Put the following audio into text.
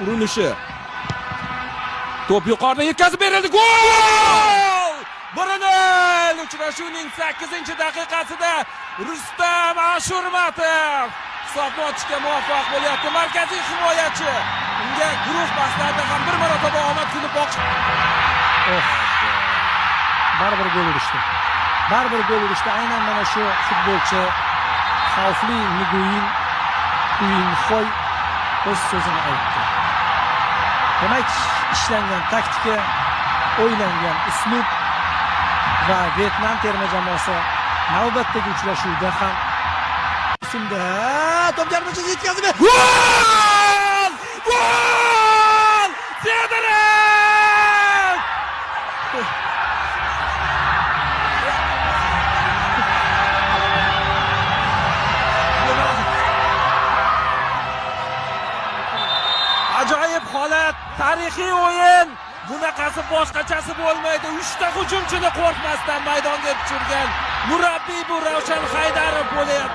Urinishi. To'p yuqorida yetkazib berildi. Gol! 1-0 uchrashuvning 8-daqiqasida Rustam Ashurmatov hisobni ochishga muvaffaq bo'lyapti. Markaziy himoyachi. Unga guruh bahslarida ham bir marotaba omad kulib boqish. Oh. Baribir gol urishdi. Baribir gol urishdi. Aynan mana shu futbolchi xavfli Nguyen Quynh Khoi o'z so'zini aytdi. Demak, ishlangan taktika, o'ylangan uslub va Vyetnam terma jamoasi navbatdagi uchrashuvda ham shunda to'p jarmacha yetkazib berdi. Gol! Gol! Cedric! Ajoyib holat, tarixiy o'yin. Bunaqasi boshqachasi bo'lmaydi. 3 ta hujumchini qo'rqmasdan maydonga tushirgan murabbiy bu Ravshan Haydarov bo'lyapti.